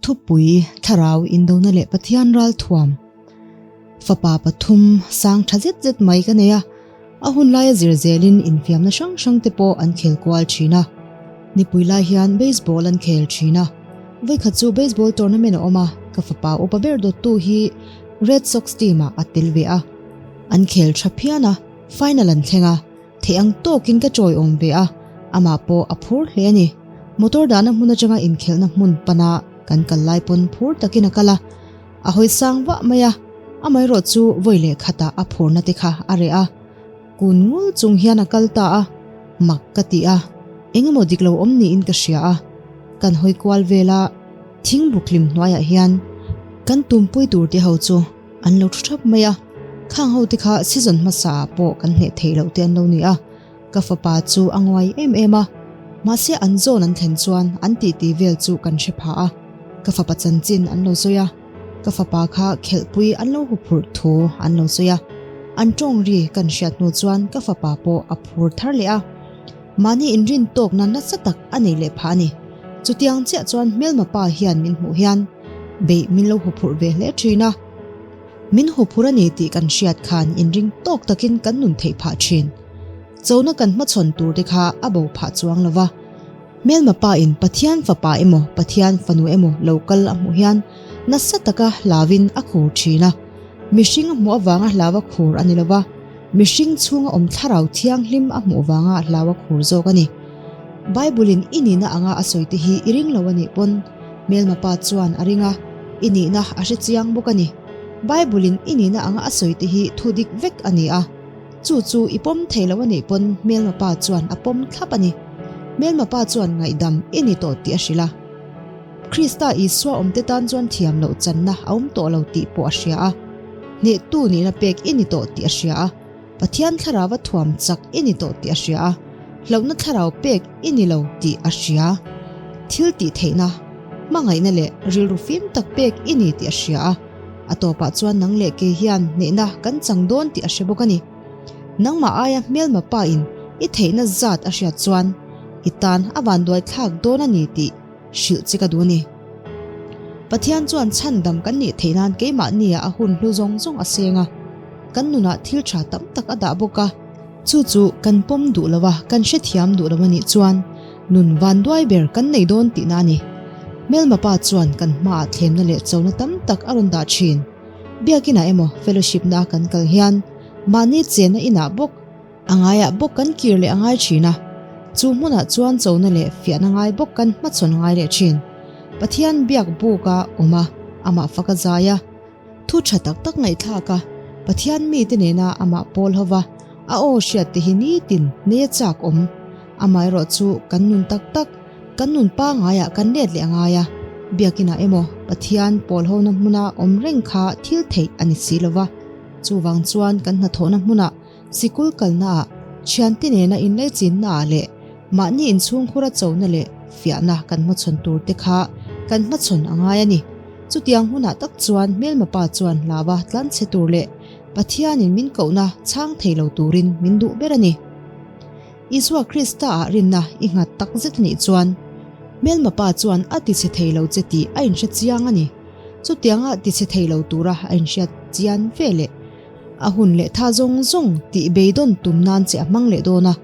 Thupui, Thlarau Indona leh Pathian Ralthuam. Fapa pathum sang tha zet zet mai ka nei a, a hun laia zir zelin infiamna hrang hrang te pawh an khel kual thin a. Nipui lai hian baseball an khel thin a, vawikhat chu baseball tournament a awm a, ka fapa upa ber dawttu hi Red Sox team ah a tel ve a, an khel tha phian a, final an thleng a. Theih ang tawkin ka chawiawm ve a, amah pawh a phur hle a ni. Motor dahna hmun atanga inkhelhna hmun pana kan kal lai pawn phur takin a kal a, a hawi sang vah mai a, amaherawh chu vawi leh khatah a phurna te kha a reh a, kun ngul chung hian a kal ta a, mak ka ti a, engemaw dik lo awm niin ka hria a, kan hawi kual vel a, thingbuk hlim hnuaiah hian kan tumpui tur te ho chu An lo thu thap mai a, khang ho te kha season hmasa ah pawh kan hneh theih loh te an lo ni a, ka fapa chu a nguai em em a, mahse an zawn an thlen chuan an titi vel chu kan hre pha a, ka fapa chanchin an lo sawi a, ka fapa kha khelhpui an lo huphurh thu an lo sawi a, an tawng ri kan hriat hnu chuan ka fapa pawh a phur thar leh a. Mahni inrin tawkna nasa tak a nei leh phah a ni. Chutiang chiah chuan hmelma pa hian min hmuh hian beih min lo huphurh ve hle thin a. Min huphurh a ni tih kan hriat khan inring tawk takin kan nun theih phah thin. Chona kan hmachhawn tur te kha a bo phah chuang lo va. Hmelma pa in Pathian fapa emaw Pathian fanu emaw lo kal a hmuh hian nasa taka hlauin a khur thin a. Mihring a hmuh avanga hlau a khur a ni lo va. Mihring chhunga awm thlarau thianghlim a hmuh vanga hlau a khur zawk a ni. Bible-in i nihna anga a sawi te hi i ring lo a nih pawn hmelma pa chuan a ring a, i nihna a hre chiang bawk a ni. Bible-in i nihna anga a sawi te hi thu dik vek a ni a, chu chu i pawm thei lo a nih pawn hmelma pa chuan a pawm thlap a ni. Hmelma pa chuan ngaihdam i ni tawh tih a hrilh a. Krista Isua awmte tan chuan thiam loh channa a awm tawh lo tih pawh a hria a. Hnehtu nihna pek i ni tawh tih a hria a. Pathian thlarau a thuam chak i ni tawh tih a hria a. Hlauhna thlarau pek i ni lo tih a hria. Thil tih theihna, hmangaihna leh rilru fim tak pek i ni tih a hria a. A tawpah chuan nang leh kei hian hnehna kan chang dawn tih a hre bawk a ni. Nangmah aia hmelma pa in i theihna zat a hriat chuan i tan a vanduai thlak dawn a ni tih hrilh che ka duh a ni. Pathian chuan chhandam kan nih theih nan keimahnia a hun hlu zawng zawng a seng a, kan nunah thil tha tam tak a dah bawk a. Chu chu kan pawm duh lo a, kan hrethiam duh lo a nih chuan nun vanduai ber kan nei dawn tihna a ni. Hmelma pa chuan kan hmaah thlemna leh chona tam tak a rawn dah thin. Biakinah emaw fellowship na a kan kal hian mahni chenna inah bawk a ngaiah bawk kan kir leh a ngai thin a, chu hmunah chuan chona leh fiahna ngai bawk kan hmachhawn a ngai leh thin. Pathian biak buk a awm a, amah fak a zai a, thu tha tak tak ngaihthlak a, Pathian mite nena amah pawl ho va, a aw hriat te hi nitin nei a chak awm. Amaherawhchu kan nun tak tak, Kan nun pangaiah kan let leh a ngai a, biakinah emaw Pathian pawl hona hmuna awm reng kha thil theih a ni si lo va. Chuvang chuan kan hnathawhna hmunah, sikul kalnaah, thiante nena inlaichinnaah leh mahni inchhungkhura chona leh fiahna kan hmachhawn tur te kha kan hmachhawn a ngai a ni. Chutiang hunah tak chuan hmelma pa chuan hlava tlanchhe tur leh Pathianin min kohna chhang thei lo turin min duh ber a ni. Isua Krista ah rinna i nghat tak zet anih chuan hmelma pa chuan a tichhe thei lo che tih a inhre chiang a ni. Chutianga tichhe thei lo tura a inhriat chian ve leh a hun leh tha zawng zawng tih beidawn tum nan che a hmang leh dawn a,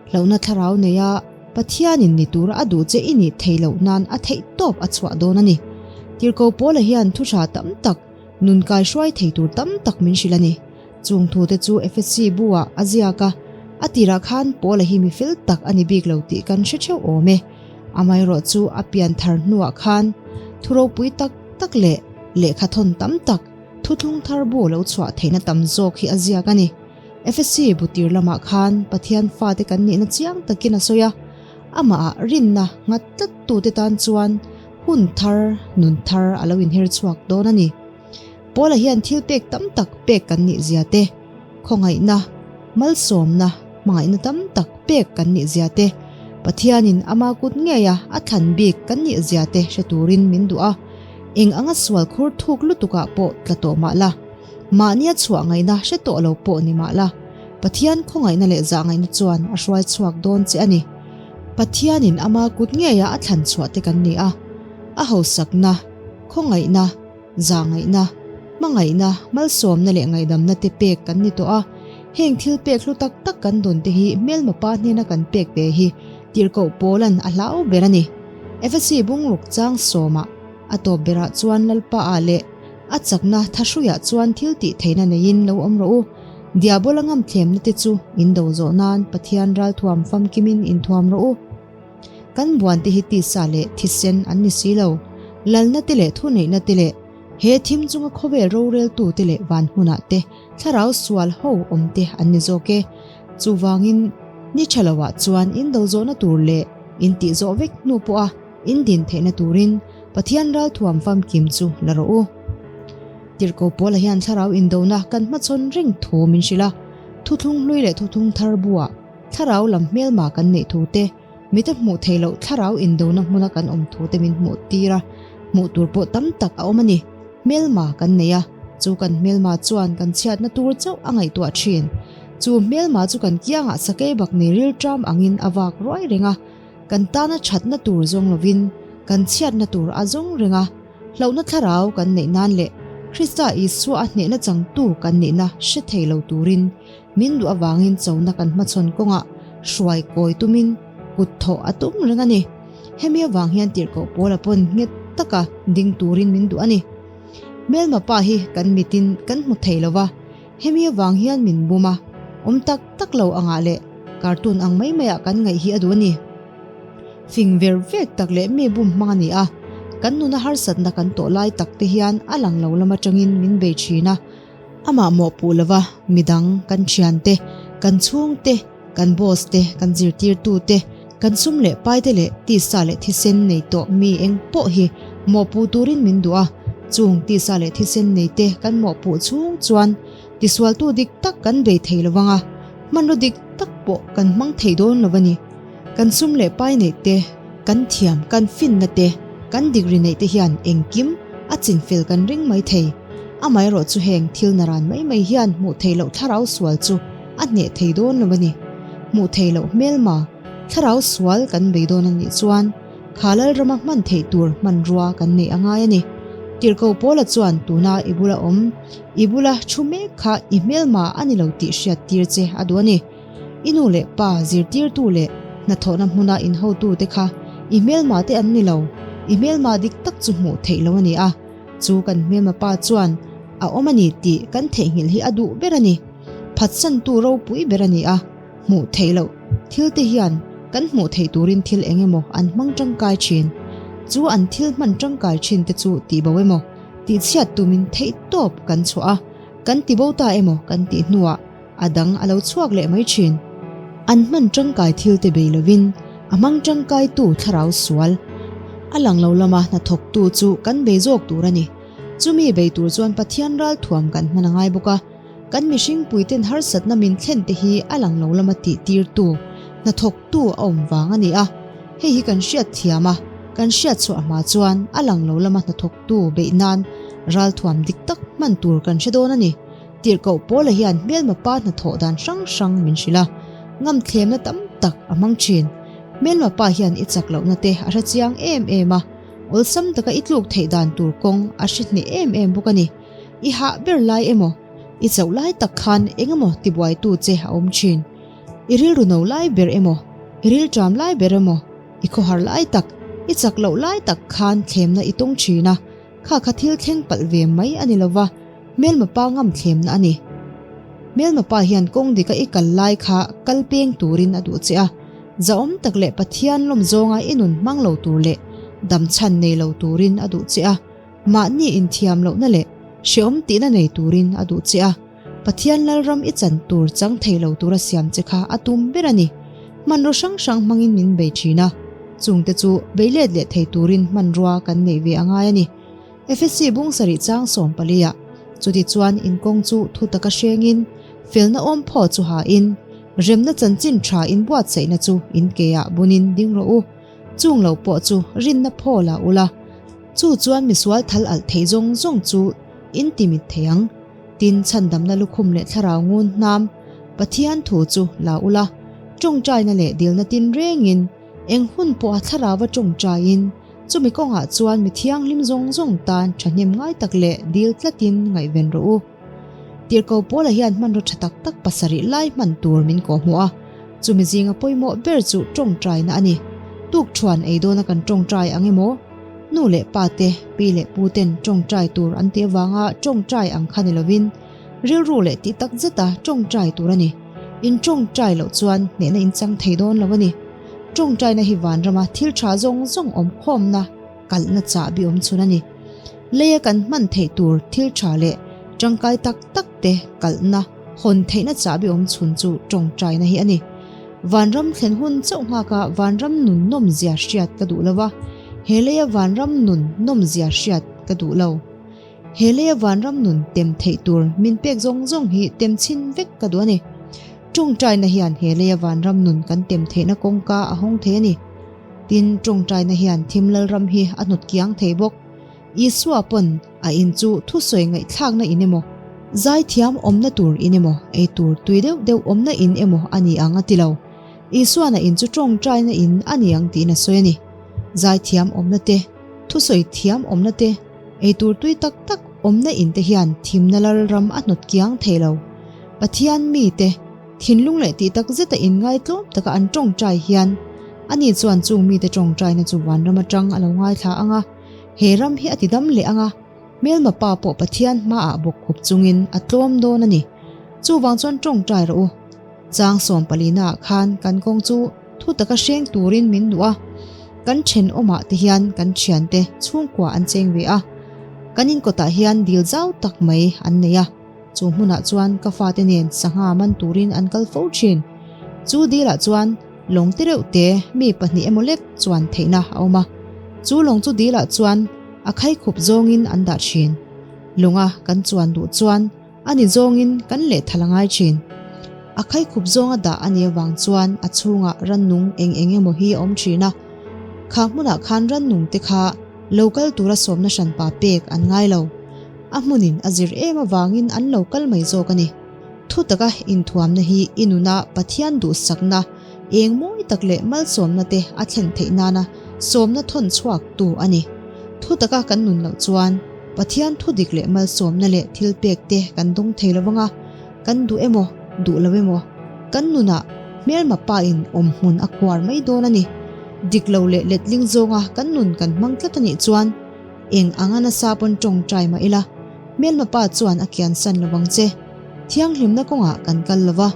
hlauhna thlarau neia Pathianin ni tura a duh che i nih thei loh nan a theih tawp a chhuah dawn a ni. Tirhko Paula hian thu tha tam tak, nun kaihruai thei tur tam tak min hrilh a ni. Chung thute chu Efesi bu-ah a ziak a, a tirah khan Paula hi mi fel tak a ni bik lo tih kan hre theuh awm e. Amaherawh chu a pian thar hnuah khan thu ropui tak tak leh lehkha thawn tam tak, thuthlung thar bu lo chhuah theihna tam zawk hi a ziak a ni. Efesi bu tir lamah khan Pathian fate kan nihna chiang takin a sawi a, amahah rinna nghat tlattute tan chuan hun thar, nun thar a lo inher chhuak dawn a ni. Paula hian thil pek tam tak pek kan nih zia te, khawngaihna, malsawmna, hmangaihna tam tak pek kan nih zia te, Pathianin ama kut ngeia a thlan bik kan nih zia te hre turin min duh a, eng anga sual khur thuk lutukah pawh tla tawh mah la, mahnia chhuah ngaihna hre tawh lo pawh ni mah la, Pathian khawngaihna leh zahngaihna chuan a hruai chhuak dawn che a ni. Pathianin ama kut ngeia a thlan chhuah te kan ni a, a hausakna. Khawngaihna, zahngaihna, hmangaihna, malsawmna leh ngaihdamna te pek kan ni tawh a. Heng thil pek hlu tak tak kan dawn te hi hmelma pa hnena kan pek ve hi tirhkoh Paula'n a hlau ber a ni. Efesi bungruk chang sawmah a tawp berah chuan Lalpa ah leh a chakna thahruiah chuan thil tih theihna neiin lo awm rawh u. Diabola ngamthlemna te chu in do zawh nan Pathian ralthuam famkimin inthuam rawh u. Kan buan te hi tisa leh thisen an ni si lo. Lalna te leh thuneihna te leh he thim chunga khawvel roreltu te leh van hmunah te thlarau sual ho awm te an ni zawk e. Chuvangin ni tha lo ah chuan in do zawhna tur leh in tih zawh vek hnu pawha in din theihna turin Pathian ralthuam famkim chu la rawh u. Tirhkoh Paula hian thlarau indona kan hmachhawn reng thu min hrilh a, thuthlung hlui leh thuthlung thar buah Thlarau lam hmelma kan neih thu te, mite hmuh theih loh thlarau indona hmuna kan awm thu te min hmuh tir a, hmuh tur pawh tam tak a awm a ni. Hmelma kan nei a, chu kan hmelma chuan kan chhiatna tur chauh a ngaihtuah thin. Chu hmelma chu kan kiangah sakei bak nei rilṭam angin a vak ruai reng a, kan tana thatna tur zawng lovin kan chhiatna tur a zawng reng a. Hlauhna thlarau kan neih nan leh Krista Isua a hnehna changtu kan nihna hre thei lo turin Min duh avangin chona kan hmachhawn kawngah hruai kawi tumin kut thawh a tum reng a ni. Hemi avang hian tirhkoh Paula pawn nghet taka ding turin min duh a ni. Hmelma pa hi kan mitin kan hmu thei lo va, hemi avang hian min bum a, awm tak tak lo angah leh cartoon ang mai maiah kan ngaih hi a duh a ni. Fing ver vek tak leh mi bum hmang a ni a, kan nuna harsatna kan tawh lai tak te hian a lang lo lam atangin min bei thin a, Amah mawhpuh lova midang, kan thiante, kan chhungte, kan boss te, kan zirtirtute, kan sum leh paite leh tisa leh thisen nei tawh mi eng pawh hi mawhpuh turin min duh a, chung tisa leh thisen neite kan mawhpuh chhung chuan tisualtu dik tak kan bei thei lovang a, hmanraw dik tak pawh kan hmang thei dawn lo a ni. Kan sum leh pai neih te, kan thiam, kan finna te, kan degree neih te hian engkim a chinfel kan ring mai thei. Amaherawh chu heng thil naran mai mai hian hmuh theih loh thlarau sual chu a hneh thei dawn lo a ni. Hmuh theih loh hmelma thlarau sual kan bei dawn a nih chuan kha Lalrama hman theih tur hmanrua kan neih a ngai a ni. Tirhkoh Paula chuan tuna i bula awm, i bula thu mek kha i hmelma a ni lo tih hriattir che a duh a ni. I nu leh pa, zirtirtu leh hnathawhna hmuna inhotute kha i hmelma te an ni lo. I hmelma dik tak chu hmuh theih lo a ni a, chu kan hmelma pa chuan a awm a ni tih kan theihnghilh hi a duh ber a ni. Phatsantu ropui ber a ni a, hmuh theih loh thil te hian kan hmuh theih turin thil eng emaw an hmang tangkai thin. Chu an thil hman tangkai thin te chu tihbo emaw tihchhiat tumin theihtawp kan chhuah a, kan tibo ta emaw kan tih hnuah, A dang a lo chhuak leh mai thin. An hman tangkai thil te bei lovin a hmang tangkaitu thlarau sual. A lang lo lama hnathawktu chu kan bei zawk tur a ni. Chumi bei tur chuan Pathian ralthuam kan hman a ngai bawk a. Kan mihring puiten harsatna min thlen te hi a lang lo lama tihtirtu, hnathawktu a awm vang a ni a. Hei hi kan hriat thiam a, kan hriat chhuah hma chuan a lang lo lama hnathawktu beih nan ralthuam dik tak hman tur kan hre dawn a ni. Tirhkoh Paula hian hmelma pa hnathawh dan hrang hrang min hrilh a, ngamthlemna tam tak a hmang thin. Hmelma pa hian i chak lohna te a hre chiang em em a, awlsam taka i tluk theih dan tur kawng a hre hneh em em bawk a ni. I hah ber lai emaw, i chauh lai tak khan eng emaw tibuaitu che a awm thin. I rilru no lai ber emaw, i rilṭam lai ber emaw, i khawhar lai tak, i chak loh lai tak khan thlemna i tawng thin a, kha kha thil thleng palh ve mai a ni lova, Hmelma pa ngam thlemna a ni. Hmelma pa hian kawng dika i kal lai kha kal peng turin a duh che a, zahawm tak leh Pathian lawm zawnga i nun hmang lo tur leh dam chhan nei lo turin a duh che a, mahni inthiam lohna leh hrehawm tihna nei turin a duh che a, Pathian Lalram i chan tur chang thei lo tura siam che kha a tum ber a ni. Hmanraw hrang hrang hmangin min bei thin a, chungte chu bei let leh thei turin hmanrua kan neih ve a ngai a ni. Efesi bung sarih chang 14 ah, Chutichuan in kawng chu thu taka hrengin, felna awm phaw chu hain, remna chanchin tha in buatsaihna chu in keah bunin ding rawh u. Chung lo pawh chu rinna phaw la ula, chu chuan misual thal alh thei zawng zawng chu in ti mit thei ang. Tin, chhandamna lukhum leh thlarau ngun hnam Pathian thu chu la ula, tawngtaina leh dilna tinrengin eng hun pawha thlarauva tawngtaiin, Chumi kawngah chuan mi thianghlim zawng zawng tan thahnem ngai tak leh dil tlatin ngaihven rawh u. Tirhkoh Paula hian hmanraw tha tak tak pasarih lai hman tur min kawhhmuh a, chumi zinga pawimawh ber chu tawngtaina a ni. Tukṭhuan ei dawna kan tawngtai ang emaw? Nu leh pa te, pi leh pu ten tawngtai tur an tih avanga tawngtai ang kha ni lovin, rilru leh tih tak zeta tawngtai tur a ni. In tawngtai loh chuan hnehna in chang thei dawn lo a ni. Tawngtaina hi vanrama thil tha zawng zawng awm khawmna kalhna chahbi awm chhun a ni. Leia kan hman theih tur thil tha leh tangkai tak tak te kalhna hawn theihna chahbi awm chhun chu tawngtaina hi a ni. Vanram thlen hun chauh nghaka vanram nun nawmzia hriat ka duh lo va, he leia vanram nun nawmzia hriat ka duh lo. He leia vanram nun tem theih tur min pek zawng zawng hi tem chhin vek ka duh a ni. Tawngtaina hian he leia vanram nun kan tem theihna kawngka a hawng thei a ni. Tin, tawngtaina hian thim lalram hi a hnawt kiang thei bawk. Isua pawn a in chu thusawi ngaihthlakna in emaw, zaithiam awmna tur in emaw, ei tur tui deuh deuh awmna in emaw a ni ang a ti lo. Isuan a in chu tawngtaina in a ni ang tiin a sawi a ni. Zaithiam awmna te, thusawi thiam awmna te, ei tur tui tak tak awmna in te hian thimna lalram a hnawt kiang thei lo. Pathian mite thinlung leh tih tak zeta inngaitlawm taka an tawngtai hian ani chuan chung mite tawngtaina chu vanram atang a lo ngaithla ang a, he ram hi a ti dam leh ang a, hmelma pa pawh Pathian hmaah bawk khup chungin a tlawm dawn a ni. Chuvang chuan tawngtai rawh u. Chang sawmpalina ah khan kan kawng chu thu taka hreng turin min duh a, kan thenawmah te hian kan thiante chhungkua an cheng ve a, kan inkawtah hian dil zau tak mai an nei a. Chu hmunah chuan ka fate nen sangha man turin an kal fo thin. Chu dilah chuan lawng te reuh te mi pahnih emaw lek chuan theihna a awm a. Chu lawng chu dilah chuan a khaikhup zawngin an dah thin. Lawnga kan chuan duh chuan a ni zawngin kan lehthal a ngai thin. A khaikhup zawnga dah a nih avang chuan a chhungah rannung eng eng emaw hi a awm thin a. Kha hmunah khan rannung te kha lo kal tura sawmna hranpa pek an ngai lo. A hmunin a zir em avangin an lo kal mai zawk a ni. Thu taka inthuamna hi i nuna Pathian duhsakna, eng mawi tak leh malsawmna te a thlen theih nana sawmna thawn chhuaktu a ni. Thu taka kan nun loh chuan Pathian thu dik leh malsawmna leh thilpek te kan dawng thei lo vang a, kan duh emaw duh lo emaw kan nunah hmelma pain awmhmun a khuar mai dawn a ni. Dik lo leh letling zawnga kan nun kan hmang tlat a nih chuan, Eng anga nasa pawn tawngtai mah ila, hmelma pa chuan a kiansan lo vang che. Thianghlimna kawngah kan kal lo va,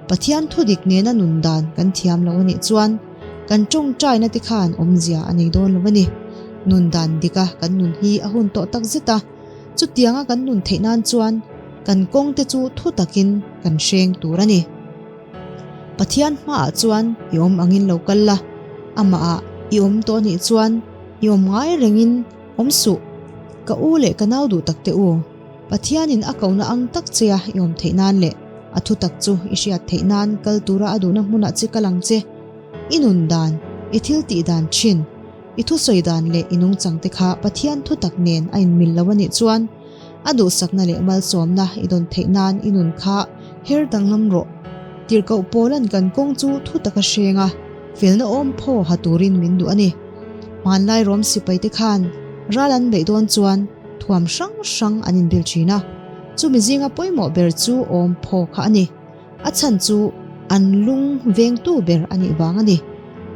Pathian thudik nena nun dan kan thiam lo a nih chuan kan tawngtaina te khan awmzia a nei dawn lo a ni. Nun dan dika kan nun hi a hun tawh tak zet a, chutianga kan nun theih nan chuan kan kawng te chu thu takin kan hreng tur a ni. Pathian hmaah chuan i awm angin lo kal la, amahah i awm tawh a nih chuan i awm ngai rengin awm suh. Ka u leh ka nau duh tak te u, Pathianin a kohna ang tak che a i awm theih nan leh a thutak chu i hriat theih nan kal tura a duhna hmunah che kal ang che. I nun dan, i thil tih dan thin, i thusawi dan leh i nungchang te kha Pathian thutak nen a inmil lo a nih chuan, A duhsakna leh malsawmna i dawn theih nan i nun kha her danglam rawh. Tirhkoh Paula'n kan kawng chu thu taka hreng a, felna awm phaw ha turin min duh a ni. Hmanlai Rom sipaite khan ral an beih dawn chuan thuam hrang hrang an inbil thin a, chumi zinga pawimawh ber chu awm phaw kha a ni. A chhan chu an lung vengtu ber a nih vang a ni.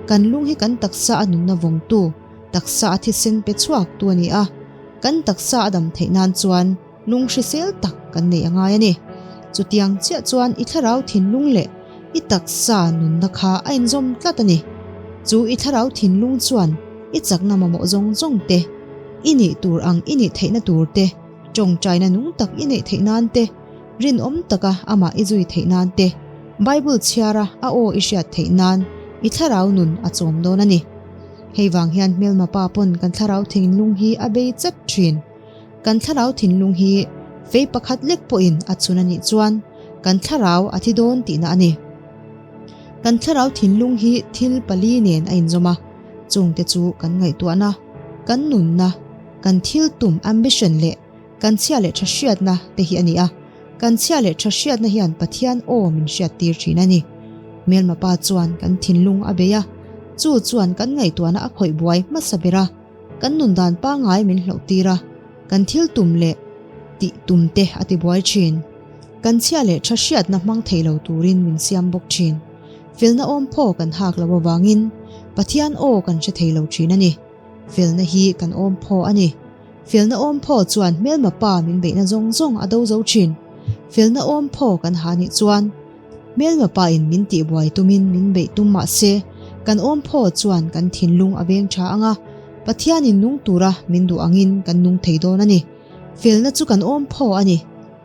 Kan lung hi kan taksa a nunna vawngtu, taksa a thisen pe chhuaktu a ni a. Kan taksa a dam theih nan chuan lung hrisel tak kan neih a ngai a ni. Chutiang chiah chuan i thlarau thinlung leh i taksa nunna kha a inzawm tlat a ni. Chu i thlarau thinlung chuan i chakna mamawh zawng zawng te, i nih tur ang i nih theihna tur te, tawngtaina nung tak i neih theih nan te, rinawm taka amah i zui theih nan te, Bible chhiara a aw i hriat theih nan i thlarau nun a chawm dawn a ni. Hei vang hian hmelma pa pawn kan thlarau thinlung hi a bei chat thin. Kan thlarau thinlung hi fei pakhat lek pawhin a chhun a nih chuan kan thlarau a thi dawn tihna a ni. Kan thlarau thinlung hi thil pali nen a inzawm a, chungte chu kan ngaihtuahna, kan nunna, kan thil tum ambition leh Kan chhia leh tha hriatna te hi a ni a, kan chhia leh tha hriatna hian Pathian aw min hriattir thin a ni. Hmelma pa chuan kan thinlung a bei a, chu chuan kan ngaihtuahna a khawih buai hmasa ber a. Kan nun dan pangngai min hloh tir a, kan thil tum leh tih tum te a tibuai thin. Kan chhia leh tha hriatna hmang thei lo turin min siam bawk thin. Felna awm phaw kan hak lo avangin Pathian aw kan hre thei lo thin a ni. Felna hi kan awm phaw a ni. Felna awm phaw chuan hmelma pa min beihna zawng zawng a do zo thin. Felna awm phaw kan ha nih chuan hmelma pa in min tihbuai tumin min beih tum mah se kan awm phaw chuan kan thinlung a veng tha ang a, Pathianin nung tura min duh angin kan nung thei dawn a ni. Felna chu kan awm phaw a ni.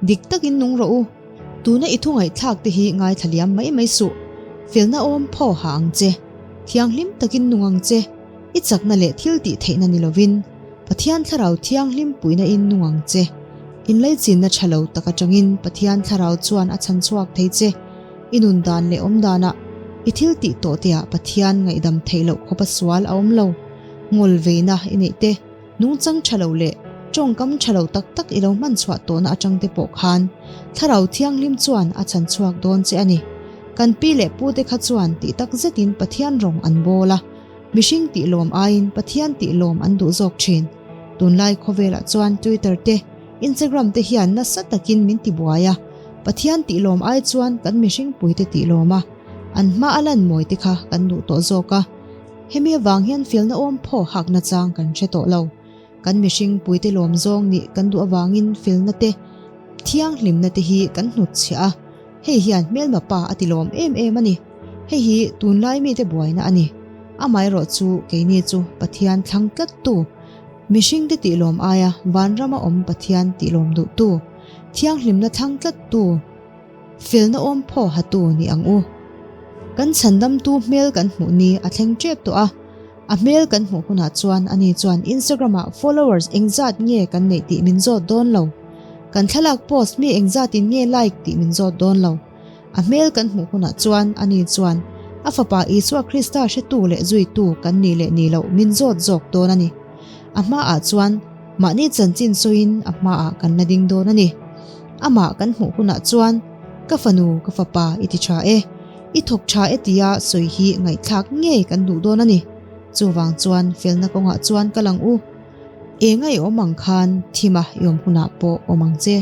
Dik takin nung rawh u. Tuna i thu ngaihthlak te hi ngaithla liam mai mai suh. Felna awm phaw ha ang che. Thianghlim takin nung ang che. I chakna leh thil tih theihna ni lovin, Pathian Thlarau Thianghlim puihna in nung ang che. Inleichinna tha lo tak atangin Pathian Thlarau chuan a chhan chhuak thei che. I nun dan leh awm danah, i thil tih tawh teah Pathian ngaihdam theih loh khawpa sual a awm lo. Ngawl veina i neih te, nungchang tha lo leh tawngkam tha lo tak tak i lo hman chhuah tawhna atang te pawh khan Thlarau Thianghlim chuan a chhan chhuak dawn che a ni. Kan pi leh pute kha chuan tih tak zetin Pathian rawng an bawl a. Mihring tih lawm aiin Pathian tih lawm an duh zawk thin. Tunlai khawvelah chuan Twitter te, Instagram te hian nasa takin min tibuai a, Pathian tih lawm ai chuan kan mihring puite tih lawm a, an hma a lan mawi te kha kan duh tawh zawk a. Hemi avang hian felna awm phaw hakna chang kan hre tawh lo. Kan mihring puite lawm zawng nih kan duh avangin felna te, thianghlimna te hi kan hnutchhiah a, hei hian hmelma pa a ti lawm em em a ni. Hei hi tunlai mite buaina a ni. Amaherawh chu keini chu Pathian thlang tlattu, mihringte tihlawm aia vanrama awm Pathian tihlawm duhtu, thianghlimna thlang tlattu, felna awm phaw hatu ni ang u. Kan chhandamtu hmel kan hmuh ni a thleng tep tawh a, a hmel kan hmuh hunah chuan ani chuan Instagram-ah followers engzat nge kan neih tih min zawt dawn lo. Kan thlalak post mi engzatin nge like tih min zawt dawn lo. A hmel kan hmuh hunah chuan ani chuan a Fapa Isua Krista hretu leh zuitu kan nih leh nih loh min zawt zawk dawn a ni. A hmaah chuan mahni chanchin sawiin a hmaah kan la ding dawn a ni. Amah kan hmuh hunah chuan, Ka fanu, ka fapa i ti tha e, i thawk tha e tia sawi hi ngaihthlak ngei kan duh dawn a ni. Chuvang chuan felna kawngah chuan ka lang u. Enga i awm ang khan thima i awm hunah pawh awm ang che.